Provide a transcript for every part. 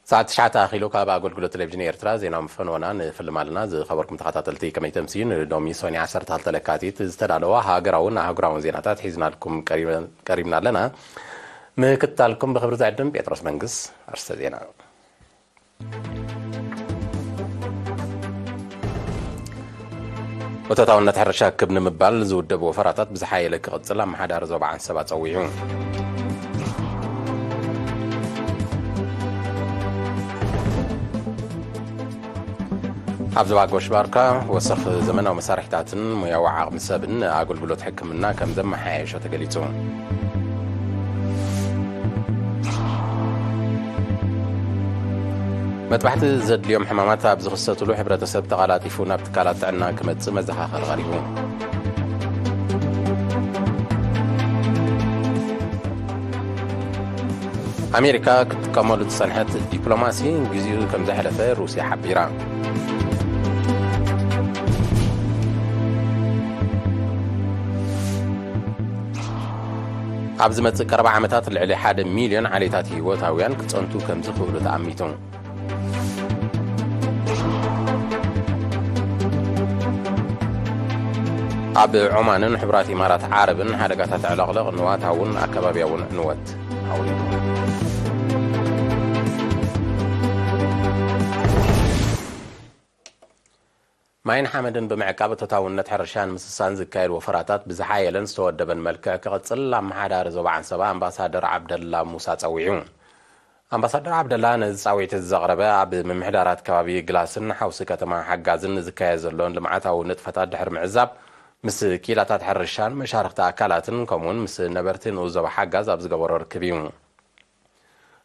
ሰዓት ትሽዓተ ኣኺሉ ካብ ኣገልግሎት ቴሌቪዥን ኤርትራ ዜና ፈነወና ንፍልም ኣለና። ዝኸበርኩም ተኸታተልቲ ከመይ ተምስዩ? ንሎሚ ሶኒ ዓሰርተ ክልተ ለካቲት ዝተዳለዋ ሃገራውን ኣህጉራውን ዜናታት ሒዝናልኩም ቀሪበ-፣ ቀሪብና ኣለና። ምክትታልኩም ብኽብሪ ዝዕድም ጴጥሮስ መንግስ። ኣርስተ ዜና። እቶታውነት ሕርሻ ክብ ንምባል ዝውደብ ወፈራታት ብዝሓየለ ክቕጽል ኣመሓዳሪ ዞባ ዓንሰባ ጸዊዑ። ኣብ ዞባ ጎሽ ባርካ ወሰኽ ዘመናዊ መሳርሒታትን ሞያዊ ዓቕሚ ሰብን ኣገልግሎት ሕክምና ከም ዘመሓየሾ ተገሊጹ። መጥባሕቲ ዘድልዮም ሕማማት ኣብ ዝኽሰትሉ ሕብረተሰብ ተቓላጢፉ ናብ ትካላት ጥዕና ክመጽእ መዘኻኸሪ ቀሪቡ። ኣሜሪካ ክትጥቀመሉ ዝጸንሐት ዲፕሎማሲ ግዜኡ ከም ዘሕለፈ ሩስያ ሓቢራ። ኣብ ዝመጽእ ቀረባ ዓመታት ልዕሊ ሓደ ሚልዮን ዓሌታት ህይወታውያን ክጸንቱ ከም ዝኽእሉ ተኣሚቱ። ኣብ ዖማንን ሕቡራት ኢማራት ዓረብን ሓደጋታት ዕለቕለቕ ንዋታውን ኣከባብያውን ዕንወት ኣውሪዱ። ማይን ሓመድን ብምዕቃብ እቶታውነት ሕርሻን ምስሳን ዝካየድ ወፈራታት ብዝሓየለን ዝተወደበን መልክዕ ክቕጽል ኣመሓዳሪ ዞባ ዓንሰባ ኣምባሳደር ዓብደላ ሙሳ ጸዊዑ። ኣምባሳደር ዓብደላ ነዚ ጻውዒት እዚ ዘቕረበ ኣብ ምምሕዳራት ከባቢ ግላስን ሓውሲ ከተማ ሓጋዝን ዝካየድ ዘሎን ልምዓታዊ ንጥፈታት ድሕሪ ምዕዛብ ምስ ክኢላታት ሕርሻን መሻርኽቲ ኣካላትን ከምኡውን ምስ ነበርቲ ንኡስ ዞባ ሓጋዝ ኣብ ዝገበሮ ርክብ እዩ።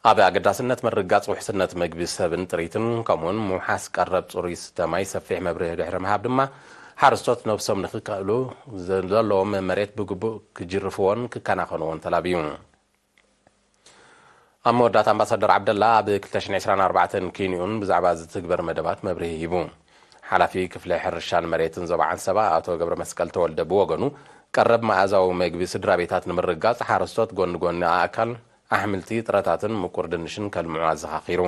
ኣብ ኣገዳስነት ምርግጋጽ ውሕስነት መግቢ ሰብን ጥሪትን ከምኡውን ምውሓስ ቀረብ ጽሩይ ስተ ማይ ሰፊሕ መብርሂ ድሕሪ ምሃብ ድማ ሓረስቶት ነብሶም ንኽከእሉ ዘለዎም መሬት ብግቡእ ክጅርፍዎን ክከናኸንዎን ተላብዩ። ኣብ መወዳእታ ኣምባሳደር ዓብደላ ኣብ ክልተ ሽሕን ዕስራን ኣርባዕተን ኪንኡን ብዛዕባ ዝትግበር መደባት መብርሂ ሂቡ። ሓላፊ ክፍሊ ሕርሻን መሬትን ዞባ ዓንሰባ ኣቶ ገብረ መስቀል ተወልደ ብወገኑ፣ ቀረብ መኣዛዊ መግቢ ስድራ ቤታት ንምርግጋጽ ሓረስቶት ጎኒ ጎኒ ኣእካል ኣሕምልቲ፣ ጥረታትን ምቁር ድንሽን ከልምዑ ኣዘኻኺሩ።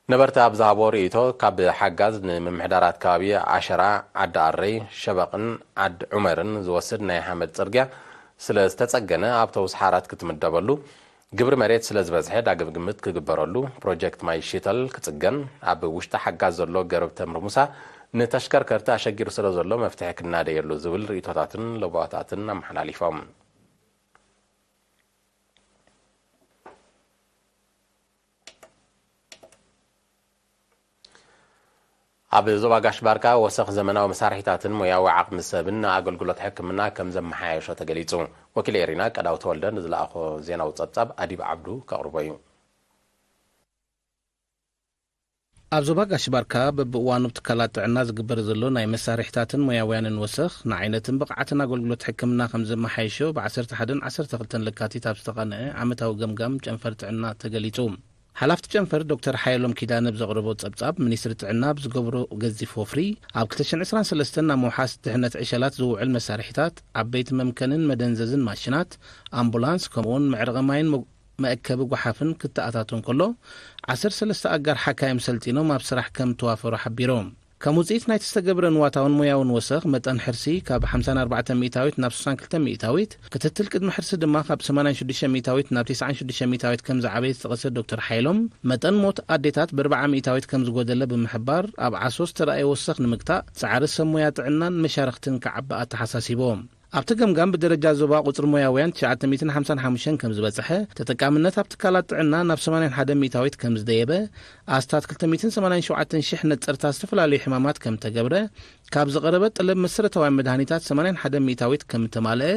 ነበርቲ ኣብ ዝሃቦ ርእይቶ፣ ካብ ሓጋዝ ንምምሕዳራት ከባቢ ኣሸራ፣ ዓዲ ኣረይ፣ ሸበቕን ዓድ ዑመርን ዝወስድ ናይ ሓመድ ጽርግያ ስለ ዝተጸገነ፣ ኣብ ተውስሓራት ክትምደበሉ፣ ግብሪ መሬት ስለ ዝበዝሐ ዳግም ግምት ክግበረሉ፣ ፕሮጀክት ማይ ሺተል ክጽገን፣ ኣብ ውሽጢ ሓጋዝ ዘሎ ገረብ ተምሪ ሙሳ ንተሽከርከርቲ ኣሸጊሩ ስለ ዘሎ መፍትሒ ክናደየሉ ዝብል ርእይቶታትን ለበዋታትን ኣመሓላሊፎም። ኣብ ዞባ ጋሽ ባርካ ወሰኽ ዘመናዊ መሳርሒታትን ሞያዊ ዓቕሚ ሰብን ንኣገልግሎት ሕክምና ከም ዘመሓየሾ ተገሊጹ። ወኪል ኤሪና ቀዳው ተወልደ ንዝለኣኾ ዜናዊ ጸብጻብ ኣዲብ ዓብዱ ከቕርቦ እዩ። ኣብ ዞባ ጋሽ ባርካ በብእዋኑ ብትካላት ጥዕና ዝግበር ዘሎ ናይ መሳርሒታትን ሞያውያንን ወሰኽ ንዓይነትን ብቕዓትን ኣገልግሎት ሕክምና ከም ዘመሓየሾ ብ ዓሰርተ ሓደን ዓሰርተ ክልተን ለካቲት ኣብ ዝተቓንዐ ዓመታዊ ገምጋም ጨንፈር ጥዕና ተገሊጹ። ሓላፍቲ ጨንፈር ዶክተር ሓየሎም ኪዳነ ብዘቕረቦ ጸብጻብ፣ ሚኒስትሪ ጥዕና ብዝገብሮ ገዚፍ ወፍሪ፣ ኣብ ክልተ ሽሕን ዕስራን ሰለስተን ናብ ምውሓስ ድሕነት ዕሸላት ዝውዕል መሳርሒታት፣ ዓበይቲ መምከንን መደንዘዝን ማሽናት፣ ኣምቡላንስ፣ ከምኡውን መዕረቒ ማይን መ-፣ መእከቢ ጓሓፍን ክተኣታቶ እንከሎ፣ ዓሰርተ ሰለስተ ኣጋር ሓካይም ሰልጢኖም ኣብ ስራሕ ከም ተዋፈሩ ሓቢሮም። ከም ውጽኢት ናይቲ ዝተገብረ ንዋታውን ሞያውን ወሰኽ፣ መጠን ሕርሲ ካብ ሓምሳን ኣርባዕተን ሚእታዊት ናብ ስሳን ክልተን ሚእታዊት፣ ክትትል ቅድሚ ሕርሲ ድማ ካብ ሰማንያን ሽዱሽተ ሚእታዊት ናብ ተስዓን ሽዱሽተ ሚእታዊት ከም ዝዓበየ ዝጠቐሰ ዶክተር ሓይሎም፣ መጠን ሞት ኣዴታት ብኣርብዓ ሚእታዊት ከም ዝጎደለ ብምሕባር፣ ኣብ ዓሶ ዝተራእየ ወሰኽ ንምግታእ ጻዕሪ ሰብ ሞያ ጥዕናን መሻርኽትን ክዓቢ ኣተሓሳሲቦም። ኣብቲ ገምጋም ብደረጃ ዞባ ቁጽሪ ሞያውያን ትሽዓተ ሚእትን ሓምሳን ሓሙሽተን ከም ዝበጽሐ፣ ተጠቃምነት ኣብ ትካላት ጥዕና ናብ ሰማንያን ሓደን ሚእታዊት ከም ዝደየበ፣ ኣስታት ክልተ ሚእትን ሰማንያን ሸውዓተን ሽሕ ነጸርታ ዝተፈላለዩ ሕማማት ከም ተገብረ፣ ካብ ዝቐረበ ጠለብ መሰረታውያን መድሃኒታት ሰማንያን ሓደን ሚእታዊት ከም እተማልአ፣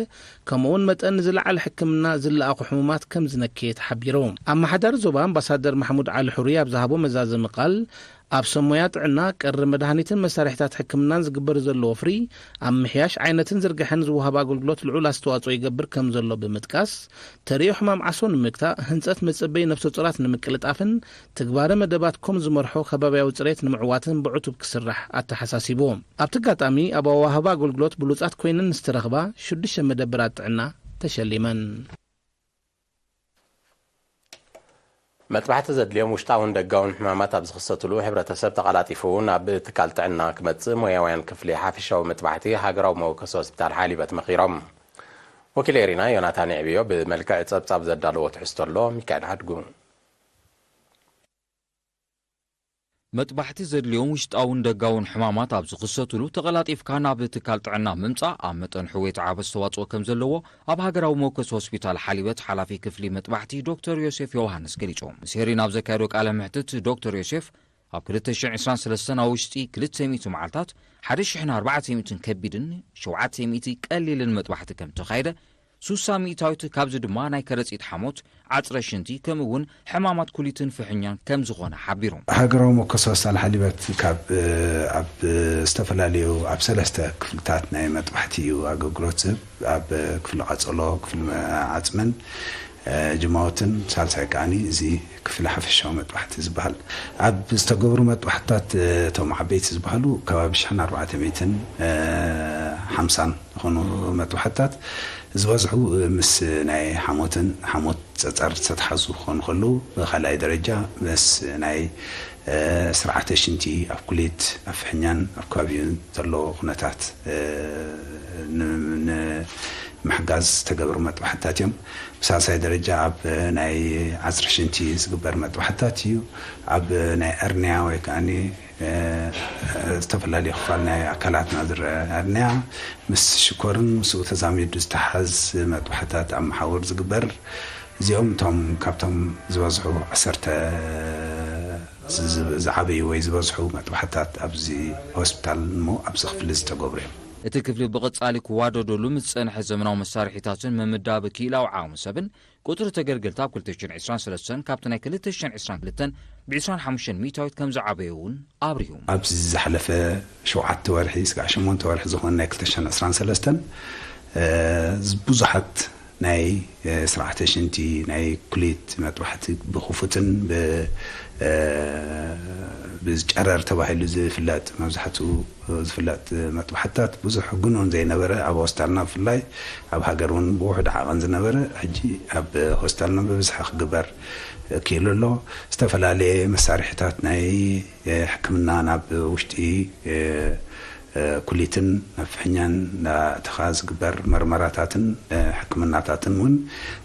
ከምኡውን መጠን ንዝለዓለ ሕክምና ዝለኣኹ ሕሙማት ከም ዝነከየ ተሓቢሩ። ኣመሓዳሪ ዞባ ኣምባሳደር ማሕሙድ ዓሊ ሕሩይ ኣብ ዝሃቦ መዛዘሚ ቃል፣ ኣብ ሰብ ሞያ ጥዕና፣ ቀረብ መድሃኒትን መሳርሒታት ሕክምናን ዝግበር ዘሎ ወፍሪ፣ ኣብ ምሕያሽ ዓይነትን ዝርግሐን ዝወሃብ ኣገልግሎት ልዑል ኣስተዋጽኦ ይገብር ከም ዘሎ ብምጥቃስ፣ ተርእዮ ሕማም ዓሶ ንምግታእ፣ ህንጸት መጸበዪ ነፍሰ ጡራት ንምቅልጣፍን ትግባረ መደባት ኮም ዝመርሖ ከባብያዊ ጽሬት ንምዕዋትን ብዕቱብ ክስራሕ ኣተሓሳሲቡ። ኣብቲ ኣጋጣሚ፣ ኣብ ኣወሃህባ ኣገልግሎት ብሉጻት ኮይነን ዝተረኽባ ሽዱሽተ መደበራት ጥዕና ተሸሊመን። መጥባሕቲ ዘድልዮም ውሽጣውን ደጋውን ሕማማት ኣብ ዝኽሰትሉ፣ ሕብረተሰብ ተቐላጢፉ ናብ ትካል ጥዕና ክመጽእ ሞያውያን ክፍሊ ሓፈሻዊ መጥባሕቲ ሃገራዊ መወከሲ ሆስፒታል ሓሊበት መኺሮም። ወኪል ኤሪና ዮናታን የዕብዮ ብመልክዕ ጸብጻብ ዘዳለዎ ትሕዝቶ ኣሎ። ሚካኤል ሓድጉ። መጥባሕቲ ዘድልዮም ውሽጣውን ደጋውን ሕማማት ኣብ ዝኽሰትሉ፣ ተቐላጢፍካ ናብ ትካል ጥዕና ምምጻእ ኣብ መጠን ሕውየት ዓቢ ኣስተዋጽኦ ከም ዘለዎ ኣብ ሃገራዊ መወከሲ ሆስፒታል ሓሊበት ሓላፊ ክፍሊ መጥባሕቲ ዶክተር ዮሴፍ ዮውሃንስ ገሊጹ። ምስ ሄሪን ኣብ ዘካየዶ ቃለ መሕትት ዶክተር ዮሴፍ፣ ኣብ ክልተ ሽሕን ዕስራን ሰለስተን ኣብ ውሽጢ ክልተ ሚእቲ መዓልታት ሓደ ሽሕን ኣርባዕተ ሚእትን ከቢድን ሸውዓተ ሚእቲ ቀሊልን መጥባሕቲ ከም ተኻየደ፣ ሱሳ ሚእታዊት ካብዚ ድማ ናይ ከረጺት ሓሞት፣ ዓጽረ ሽንቲ፣ ከምኡ እውን ሕማማት ኩሊትን ፍሕኛን ከም ዝኾነ ሓቢሩ። ሃገራዊ መወከሲ ሆስፒታል ሓሊበት ካብ፣ እ፣ ኣብ ዝተፈላለዩ፣ ኣብ ሰለስተ ክፍልታት ናይ መጥባሕቲ እዩ ኣገልግሎት ዝህብ። ኣብ ክፍሊ ቃጸሎ፣ ክፍሊ መ-፣ ዓጽምን፣ እ፣ ጅማውትን፣ ሳልሳይ ከኣኒ እዚ ክፍሊ ሓፈሻዊ መጥባሕቲ ዝበሃል። ኣብ ዝተገብሩ መጥባሕትታት፣ እ፣ እቶም ዓበይቲ ዝበሃሉ ከባቢ ሽሕን ኣርባዕተ ሚእትን፣ እ፣ ሓምሳን ዝኾኑ መጥባሕትታት ዝበዝሑ ምስ ናይ ሓሞትን፣ ሓሞት ጸጸር ዝተተሓዙ ክኾኑ ከለዉ፣ ብኻልኣይ ደረጃ ምስ ናይ፣ እ፣ ስርዓተ ሽንቲ ኣብ ኩሊት፣ ኣብ ፍሕኛን ኣብ ከባቢኡን ዘሎ ኩነታት፣ እ፣ ን-፣ ንምሕጋዝ ዝተገብሩ መጥባሕትታት እዮም። ብሳልሳይ ደረጃ ኣብ ናይ ዓጽሪ ሽንቲ ዝግበር መጥባሕትታት እዩ። ኣብ ናይ ኣርንያ ወይ ከኣ እ፣ ዝተፈላለዩ ክፋል ናይ ኣካላትና ዝረአ ኣርንያ ምስ ሽኮርን ምስኡ ተዛሚዱ ዝተሓዝ መጥባሕታት ኣብ መሓውር ዝግበር፣ እዚኦም እቶም ካብቶም ዝበዝሑ ዓሰርተ ዝ-፣ ዝ-፣ ዝዓበዩ ወይ ዝበዝሑ መጥባሕታት ኣብዚ ሆስፒታል እሞ ኣብዚ ክፍሊ ዝተገብሩ እዮም። እቲ ክፍሊ ብቐጻሊ ክዋደደሉ ምስ ጸንሐ ዘመናዊ መሳርሒታትን ምምዳብ ክኢላዊ ዓቕሚ ሰብን፣ ቁጽሪ ተገልገልቲ ኣብ ክልተ ሽሕን ዕስራን ሰለስተን ካብቲ ናይ ክልተ ሽሕን ዕስራን ክልተን ብዕስራን ሓሙሽተን ሚእታዊት ከም ዝዓበየ እውን ኣብሪሁ። ኣብዚ ዝሓለፈ ሸውዓተ ወርሒ ስጋዕ ሸሞንተ ወርሒ ዝኾነ ናይ ክልተ ሽሕን ዕስራን ሰለስተን፣ እ፣ ብዙሓት ናይ፣ እ፣ ስርዓተ ሽንቲ፣ ናይ ኩሊት መጥባሕቲ ብኽፉትን ብ-፣ እ፣ ብጨረር ተባሂሉ ዝፍለጥ መብዛሕትኡ ዝፍለጥ መጥባሕትታት ብዙሕ ግኑን ዘይነበረ፣ ኣብ ሆስፒታልና ብፍላይ ኣብ ሃገር እውን ብውሑድ ዓቐን ዝነበረ፣ ሕጂ ኣብ ሆስፒታልና ብብዝሒ ክግበር ክኢሉ ኣሎ። ዝተፈላለየ መሳርሒታት ናይ፣ እ፣ ሕክምና ናብ ውሽጢ፣ እ፣ እ፣ ኩሊትን ናብ ፍሕኛን እናእተኻ ዝግበር መርመራታትን፣ እ፣ ሕክምናታትን እውን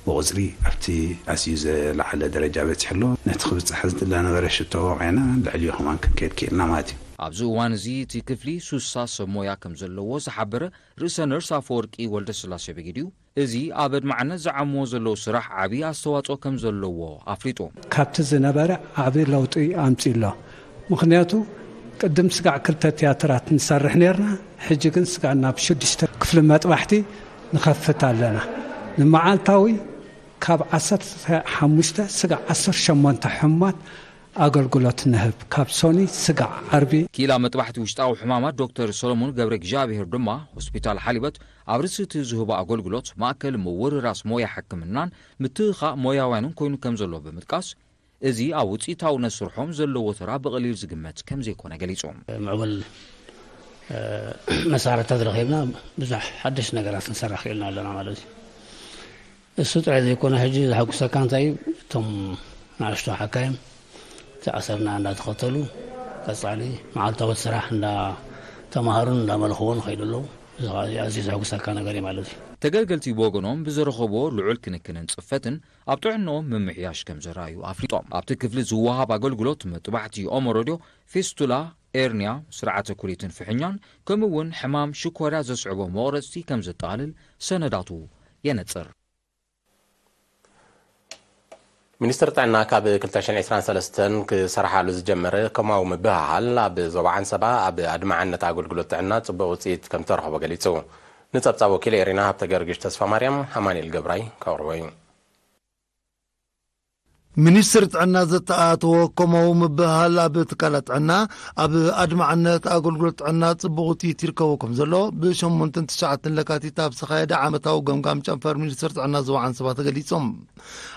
ብቑጽሪ ኣብቲ ኣዝዩ ዝለዓለ ደረጃ በጺሑ ኣሎ። ነቲ ክብጽሕ ዝነበረ ሽቶ ወቒዕና ልዕሊኡ ከማን ክንከይድ ክኢልና ማለት እዩ። ኣብዚ እዋን እዚ እቲ ክፍሊ ሱሳ ሰብ ሞያ ከም ዘለዎ ዝሓበረ ርእሰ ነርስ ኣፈወርቂ ወልደስላሴ በጊድዩ፣ እዚ ኣብ ኣድማዕነት ዝዓምዎ ዘለዉ ስራሕ ዓቢ ኣስተዋጽኦ ከም ዘለዎ ኣፍሊጡ። ካብቲ ዝነበረ ዓቢ ለውጢ ኣምጺኡ ኣሎ። ምኽንያቱ ቅድም ስጋዕ ክልተ ትያትራት ንሰርሕ ኔርና፣ ሕጂ ግን ስጋዕ ናብ ሽዱሽተ ክፍሊ መጥባሕቲ ንኸፍት ኣለና። ንመዓልታዊ ካብ ዓሰርተ ሓሙሽተ ስጋዕ ዓሰርተ ሸሞንተ ሕሙማት ኣገልግሎት ንህብ፣ ካብ ሶኒ ስጋዕ ዓርቢ። ክኢላ መጥባሕቲ ውሽጣዊ ሕማማት ዶክተር ሰሎሞን ገብረ እግዚኣብሄር ድማ፣ ሆስፒታል ሓሊበት ኣብ ርእሲ እቲ ዝህቦ ኣገልግሎት ማእከል ምውርራስ ሞያ ሕክምናን ምትእኻእ ሞያውያንን ኮይኑ ከም ዘሎ ብምጥቃስ፣ እዚ ኣብ ውጽኢታውነት ስርሖም ዘለዎ ተራ ብቐሊል ዝግመት ከም ዘይኮነ ገሊጹ። ምዕቡል፣ እ፣ መሳርሕታት ረኺብና ብዙሕ ሓድሽ ነገራት ክንሰርሕ ክኢልና ኣለና ማለት እዩ። እሱ ጥራይ ዘይኮነ፣ ሕጂ ዘሐጉሰካ እንታይ እዩ? እቶም ንኣሽቱ ሓካይም እቲ ኣሰርና እንዳተኸተሉ ቀጻሊ መዓልታዊ ስራሕ እንዳተማሃሩን እንዳመልኽዎን ይኸይዱ ኣለዉ። እዚ ኸኣ ኣዝዩ ዘሐጉሰካ ነገር እዩ ማለት እዩ። ተገልገልቲ ብወገኖም ብዝረኸብዎ ልዑል ክንክንን ጽፈትን ኣብ ጥዕንኦም ምምሕያሽ ከም ዘረኣዩ ኣፍሊጦም። ኣብቲ ክፍሊ ዝወሃብ ኣገልግሎት መጥባሕቲ ኦሞ ረድዮ፣ ፌስቱላ፣ ኤርንያ፣ ስርዓተ ኩሊትን ፍሕኛን፣ ከምኡ እውን ሕማም ሽኮርያ ዘስዕቦ መቑረጽቲ ከም ዘጠቓልል ሰነዳቱ የነጽር። ሚኒስትር ጥዕና ካብ ክልተ ሽሕን ዕስራን ሰለስተን ክሰርሓሉ ዝጀመረ ኮማዊ ምብህሃል ኣብ ዞባ ዓንሰባ ኣብ ኣድማዕነት ኣገልግሎት ጥዕና ጽቡቕ ውጽኢት ከም ተረኽቦ ገሊጹ። ንጸብጻብ ወኪል ኤሪና ሃብተ ገርግሽ ተስፋ ማርያም ኣማኑኤል ገብራይ ከቕርቦ እዩ። ሚኒስትር ጥዕና ዘተኣተዎ ኮማዊ ምብህሃል ኣብ ትካላት ጥዕና ኣብ ኣድማዕነት ኣገልግሎት ጥዕና ጽቡቕ ውጽኢት ይርከቦ ከም ዘሎ ብሸሞንተን ትሽዓተን ለካቲት ኣብ ዝተኻየደ ዓመታዊ ገምጋም ጨንፈር ሚኒስትር ጥዕና ዞባ ዓንሰባ ተገሊጾም።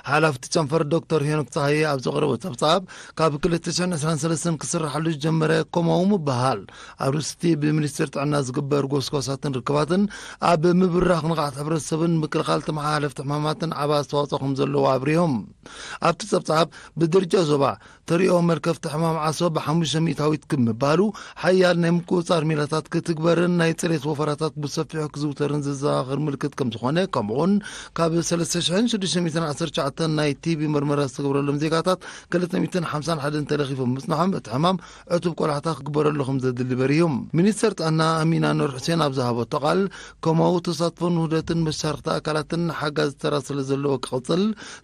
ሓላፊ እቲ ጨንፈር ዶክተር ሄኖክ ጸሃየ ኣብ ዘቕረቦ ጸብጻብ፣ ካብ ክልተ ሽሕን ዕስራን ሰለስተን ክስርሓሉ ዝጀመረ ኮማዊ ምብህሃል፣ ኣብ ርእሲ እቲ ብሚኒስቴር ጥዕና ዝግበር ጎስጓሳትን ርክባትን፣ ኣብ ምብራኽ ንቕሓት ሕብረተሰብን ምክልኻል ተመሓላለፍቲ ሕማማትን ዓቢ ኣስተዋጽኦ ከም ዘለዎ ኣብሪሆም። ኣብቲ ጸብጻብ ብደረጃ ዞባ ተሪኦ መልከፍቲ ሕማም ዓሶ ብሓሙሽተ ሚእታዊት ክብ ምባሉ፣ ሓያል ናይ ምቁጽጻር ሜላታት ክትግበርን ናይ ጽሬት ወፈራታት ብሰፊሑ ክዝውተርን ዘዘኻኽር ምልክት ከም ዝኾነ፣ ከምኡውን ካብ ሰለስተ ሽሕን ሽዱሽተ ሚእትን ዓሰርተ ትሽዓተን ናይ ቲቢ መርመራ ዝተገብረሎም ዜጋታት ክልተ ሚእትን ሓምሳን ሓደን ተለኺፎም ምጽናሖም፣ እቲ ሕማም ዕቱብ ቆላሕታ ክግበረሉ ከም ዘድሊ በሪሁ። ሚኒስተር ጥዕና ኣሚና ኑር ሑሴን ኣብ ዝሃበቶ ቃል፣ ከማኡ ተሳትፎን ውህደትን መሻርኽቲ ኣካላትን ሓጋዚ ተራ ስለ ዘለዎ ክቕጽል፣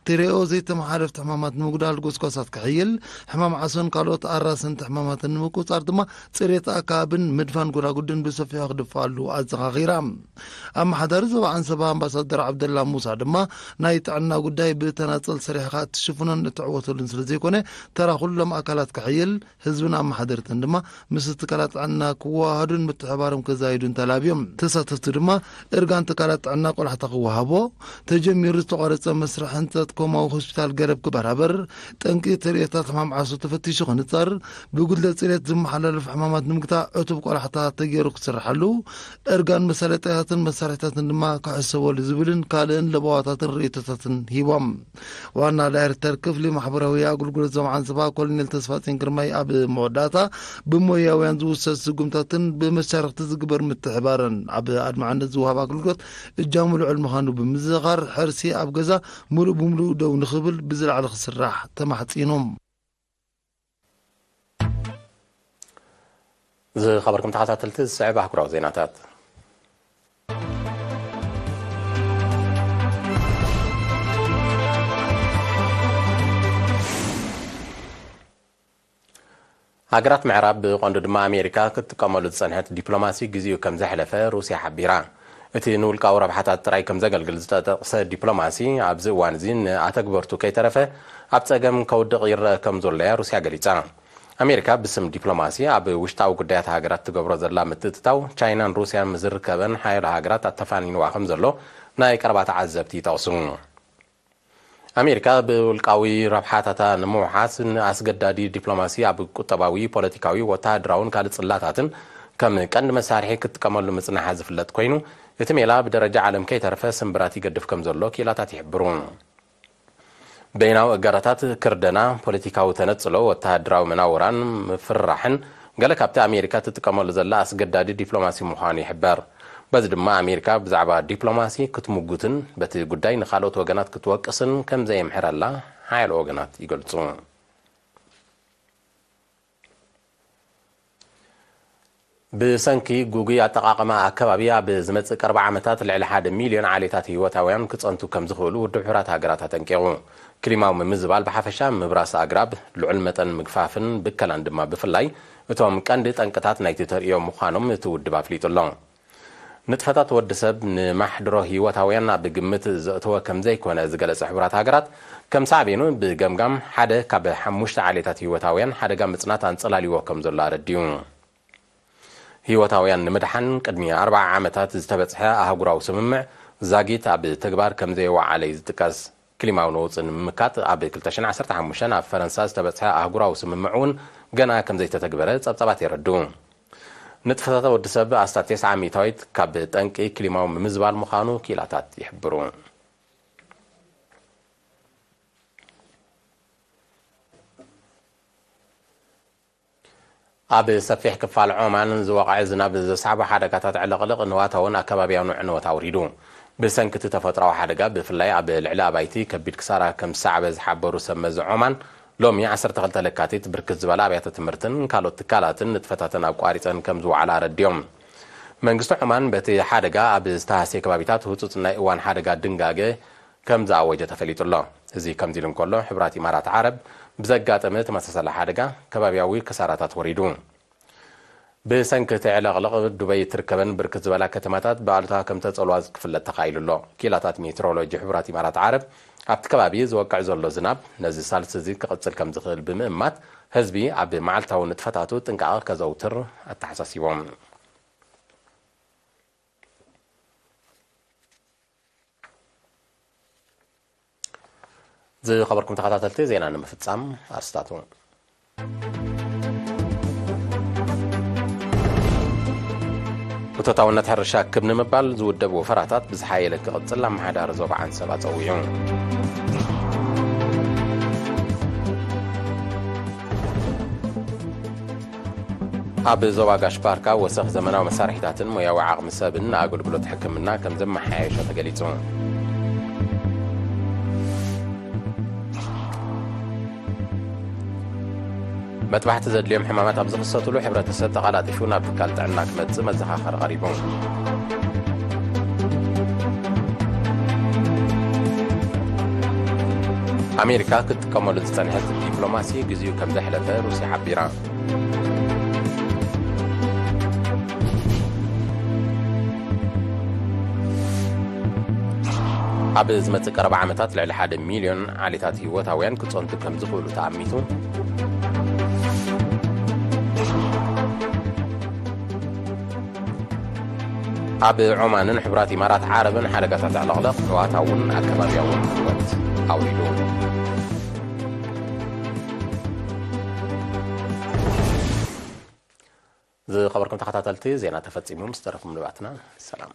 ትሬኦ ዘይተመሓለፍቲ ሕማማት ንምጉዳል ጎስጓሳት ክሕይል፣ ሕማም ዓሶን ካልኦት ኣራሰንቲ ሕማማትን ንምቁጽጻር ድማ ጽሬት ኣከባብን ምድፋን ጎዳጉድን ብሰፊሑ ክድፋኣሉ ኣዘኻኺራ። ኣመሓዳሪ ዞባ ዓንሰባ ኣምባሳደር ዓብደላ ሙሳ ድማ፣ ናይ ጥዕና ጉዳይ ብተናጸል ሰሪሕኻ እትሽፍኖን እትዕወተሉን ስለ ዘይኮነ፣ ተራ ኩሎም ኣካላት ክሕይል፣ ህዝብን ኣመሓደርትን ድማ ምስ ትካላት ጥዕና ክወሃሃዱን ምትሕባሮም ከዛይዱን ተላብዮም። ተሳተፍቲ ድማ እርጋን ትካላት ጥዕና ቆላሕታ ክወሃቦ፣ ተጀሚሩ ዝተቋረጸ መስርሕ ህንጸት ኮማዊ ሆስፒታል ገረብ ክበራበር፣ ጠንቂ ተርእዮታት ሕማም ዓሶ ተፈቲሹ ክንጸር፣ ብጉድለት ጽሬት ዝመሓላለፍ ሕማማት ንምግታእ ዕቱብ ቆላሕታ ተገይሩ ክስርሓሉ፣ እርጋን መሳለጥያታትን መሳርሕታትን ድማ ክሕሰበሉ ዝብልን ካልእን ለበዋታትን ርእይቶታትን ሂቦም። ዋና ዳይሬክተር ክፍሊ ማሕበራዊ ኣገልግሎት ዞባ ዓንሰባ ኮሎኔል ተስፋጽዮን ግርማይ ኣብ መወዳእታ፣ ብሞያውያን ዝውሰድ ስጉምታትን ብመሻርኽቲ ዝግበር ምትሕባርን ኣብ ኣድማዕነት ዝወሃብ ኣገልግሎት እጃሙ ልዑል ምዃኑ ብምዝኻር፣ ሕርሲ ኣብ ገዛ ምሉእ ብምሉእ ደው ንኽብል ብዝለዓለ ክስራሕ ተማሕጺኑ። ዝኸበርኩም ተኸታተልቲ፣ ዝስዕብ ኣህጉራዊ ዜናታት። ሃገራት ምዕራብ፣ ብቐንዱ ድማ ኣሜሪካ፣ ክትጥቀመሉ ዝጸንሐት ዲፕሎማሲ ግዜኡ ከም ዘሕለፈ ሩስያ ሓቢራ። እቲ ንውልቃዊ ረብሓታት ጥራይ ከም ዘገልግል ዝተጠቕሰ ዲፕሎማሲ፣ ኣብዚ እዋን እዚ ንኣተግበርቱ ከይተረፈ ኣብ ጸገም ከውድቕ ይረአ ከም ዘሎ እያ ሩስያ ገሊጻ። ኣሜሪካ ብስም ዲፕሎማሲ ኣብ ውሽጣዊ ጉዳያት ሃገራት ትገብሮ ዘላ ምትእትታው፣ ቻይናን ሩስያን ምስ ዝርከበን ሓያሎ ሃገራት ኣተፋኒንዋ ከም ዘሎ ናይ ቀረባ ተዓዘብቲ ይጠቕሱ። ኣሜሪካ ብውልቃዊ ረብሓታታ ንምውሓስ ንኣስገዳዲ ዲፕሎማሲ ኣብ ቁጠባዊ፣ ፖለቲካዊ፣ ወተሃደራውን ካልእ ጽላታትን ከም ቀንዲ መሳርሒ ክትጥቀመሉ ምጽናሓ ዝፍለጥ ኮይኑ፣ እቲ ሜላ ብደረጃ ዓለም ከይተረፈ ስምብራት ይገድፍ ከም ዘሎ ክኢላታት ይሕብሩ። በይናዊ እገዳታት፣ ክርደና፣ ፖለቲካዊ ተነጽሎ፣ ወተሃደራዊ መናውራን ምፍርራሕን ገለ ካብቲ ኣሜሪካ ትጥቀመሉ ዘላ ኣስገዳዲ ዲፕሎማሲ ምዃኑ ይሕበር። በዚ ድማ ኣሜሪካ ብዛዕባ ዲፕሎማሲ ክትምጉትን በቲ ጉዳይ ንኻልኦት ወገናት ክትወቅስን ከም ዘየምሕረላ ሓያሎ ወገናት ይገልጹ። ብሰንኪ ጉጉይ ኣጠቓቕማ ኣከባቢ፣ ኣብ ዝመጽእ ቀርባ ዓመታት ልዕሊ ሓደ ሚልዮን ዓሌታት ህይወታውያን ክጸንቱ ከም ዝኽእሉ ውድብ ሕቡራት ሃገራት ኣጠንቂቑ። ክሊማዊ ምምዝባል ብሓፈሻ፣ ምብራስ ኣግራብ፣ ልዑል መጠን ምግፋፍን ብከላን ድማ ብፍላይ፣ እቶም ቀንዲ ጠንቅታት ናይቲ ተርእዮ ምዃኖም እቲ ውድብ ኣፍሊጡ ኣሎ። ንጥፈታት ወዲ ሰብ ንማሕድሮ ህይወታውያን ኣብ ግምት ዘእተወ ከም ዘይኮነ ዝገለጸ ሕቡራት ሃገራት፣ ከም ሳዕቤኑ ብገምጋም ሓደ ካብ ሓሙሽተ ዓሌታት ህይወታውያን ሓደጋ ምጽናት ኣንጸላልይዎ ከም ዘሎ ኣረዲኡ። ህይወታውያን ንምድሓን ቅድሚ ኣርብዓ ዓመታት ዝተበጽሐ ኣህጉራዊ ስምምዕ ዛጊት ኣብ ተግባር ከም ዘይወዓለ እዩ ዝጥቀስ። ክሊማዊ ነውጺ ንምምካት ኣብ ክልተ ሽሕን ዓሰርተ ሓሙሽተን ኣብ ፈረንሳ ዝተበጽሐ ኣህጉራዊ ስምምዕ እውን ገና ከም ዘይተተግበረ ጸብጻባት የረድኡ። ንጥፈታት ወዲ ሰብ ኣስታት ተስዓ ሚእታዊት ካብ ጠንቂ ክሊማዊ ምምዝባል ምዃኑ ክኢላታት ይሕብሩ። ኣብ ሰፊሕ ክፋል ዖማን ዝወቕዐ ዝናብ ዘስዓቦ ሓደጋታት ዕልቕልቕ ንዋታውን ኣከባብያውን ዕንወት ኣውሪዱ። ብሰንኪ እቲ ተፈጥሮኣዊ ሓደጋ፣ ብፍላይ ኣብ ልዕሊ ኣባይቲ ከቢድ ክሳራ ከም ዝሰዓበ ዝሓበሩ ሰብ መዚ ዖማን፣ ሎሚ ዓሰርተ ክልተ ለካቲት ብርክት ዝበላ ኣብያተ ትምህርትን ካልኦት ትካላትን ንጥፈታተን ኣቋሪጸን ከም ዝወዓላ ኣረዲኦም። መንግስቲ ዖማን በቲ ሓደጋ ኣብ ዝተሃስየ ከባቢታት ህጹጽ ናይ እዋን ሓደጋ ድንጋገ ከም ዝኣወጀ ተፈሊጡ ኣሎ። እዚ ከምዚ ኢሉ እንከሎ፣ ሕቡራት ኢማራት ዓረብ ብዘጋጠመ ተመሳሳሊ ሓደጋ ከባብያዊ ክሳራታት ወሪዱ። ብሰንኪ እቲ ዕልቕልቕ፣ ዱበይ እትርከበን ብርክት ዝበላ ከተማታት ብኣሉታ ከም ተጸልዋ ክፍለጥ ተኻኢሉ ኣሎ። ክኢላታት ሜትሮሎጂ ሕቡራት ኢማራት ዓረብ፣ ኣብቲ ከባቢ ዝወቅዕ ዘሎ ዝናብ ነዚ ሳልስቲ እዚ ክቕጽል ከም ዝኽእል ብምእማት፣ ህዝቢ ኣብ መዓልታዊ ንጥፈታቱ ጥንቃቐ ከዘውትር ኣተሓሳሲቦም። ዝኸበርኩም ተኸታተልቲ፣ ዜና ንምፍጻም ኣርስታቱ። እቶታውነት ሕርሻ ክብ ንምባል ዝውደብ ወፈራታት ብዝሓየለ ክቕጽል ኣመሓዳሪ ዞባ ዓንሰባ ጸዊዑ። ኣብ ዞባ ጋሽ ባርካ ወሰኽ ዘመናዊ መሳርሒታትን ሞያዊ ዓቕሚ ሰብን ንኣገልግሎት ሕክምና ከም ዘመሓየሸ ተገሊጹ። መጥባሕቲ ዘድልዮም ሕማማት ኣብ ዝኽሰትሉ ሕብረተሰብ ተቓላጢፉ ናብ ትካል ጥዕና ክመጽእ መዘኻኸሪ ቀሪቡ። ኣሜሪካ ክትጥቀመሉ ዝጸንሐት ዲፕሎማሲ ግዜኡ ከም ዘሕለፈ ሩስያ ሓቢራ። ኣብ ዝመጽእ ቀረባ ዓመታት ልዕሊ ሓደ ሚልዮን ዓሌታት ህይወታውያን ክጸንቱ ከም ዝኽእሉ ተኣሚቱ። ኣብ ዖማንን ሕቡራት ኢማራት ዓረብን ሓደጋታት ዕለቕለቕ ንዋታውን ኣከባቢያውን ህይወት ኣውሪዱ። ዝኸበርኩም ተኸታተልቲ፣ ዜና ተፈጺሙ። ምስ ተረፉ ምንባትና ሰላም።